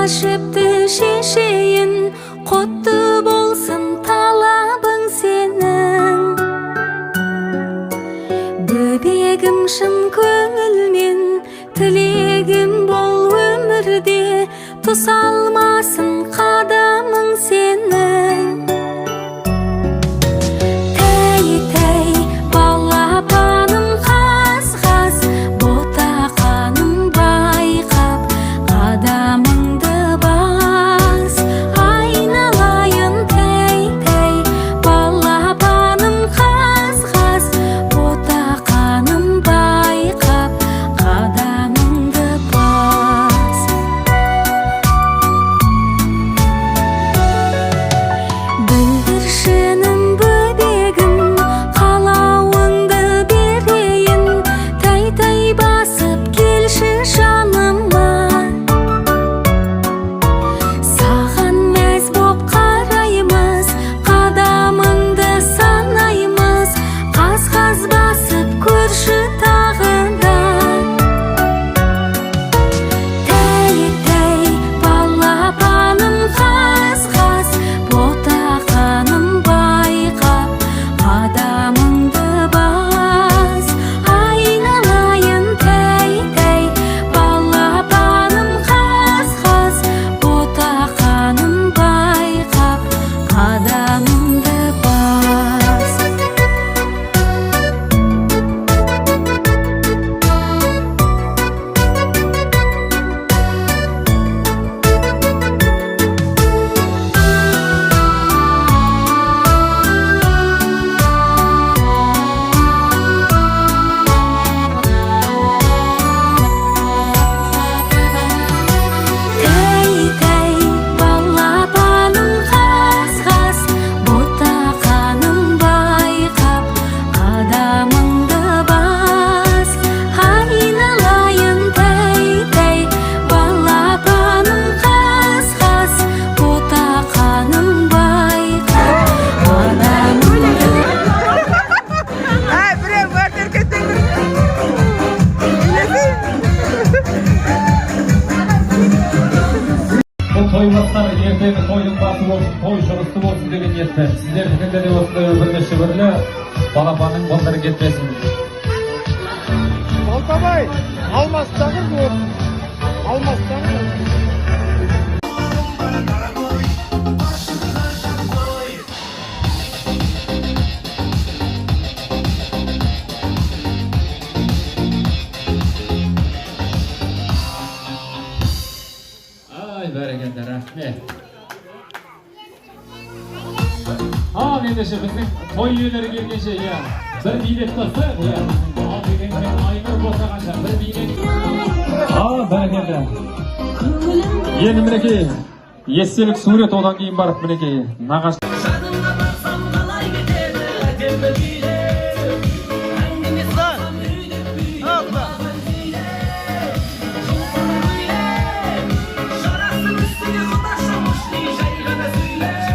Жіпті шешейін, құтты болсын талабың сенің. Бөбегім, шын көңілмен тілегім, бол өмірде тұсалмасын қадамың сенің. Тәй, тәй, балапаным, қаз, қаз, ботақаным, байқап қадамыңды бас, айналайын. Тәй, тәй, балапаным, қаз, қаз, ботақаным, байқап қадамыңды бас. Бүлдіршінім, бөбегім, қалауыңды берейін, тәй, тәй басып келші жаныма. Саған мәз боп қараймыз, қадамыңды санаймыз, қаз, қаз басып көрші тағы да. Тәй, тәй, балапаным, қаз, қаз, ботақаным, байқап қадамыңды бас, айналайын. Тәй, тәй, балапаным, қаз, қаз, ботақаным, байқап қадамыңды бас. Тәй, тәй, балапаным, қаз, қаз, ботақаным, байқап қадамыңды бас, айналайын. Тәй, тәй, балапаным, қаз, қаз, ботақаным, байқап қадамыңды. Әй, біреу мәртер кетіңдер. Үйлесейін. Бұл той бастар, ертеңгі тойдың басы болсын, той жұғысты болсын деген ниетпен. Сіздердікінде де осындай өмірлі шүбірлі балапанның бұлдыры кетпесін. Балтабай, алмас тағыр вот. Алмас тағыр. Ай, бәрекелді, рахмет. Ал ендеше біздің той иелері келгенше, иә, бір билет тастайық, иә, біздің Алдыген мен Айнұр босағанша бір билет. Ал, бәрекелді. Енді, мінекей, естелік сурет, одан кейін барып, мінекей, нағаш Жаныңа барсам, қалай кетеді әдемі билеп, әңгіме салсам, үйдеп бүйдеп маған сөйлеп, жұлқынып билеп, жарасым үстіне құдаша мощный, жай ғана сөйлеп.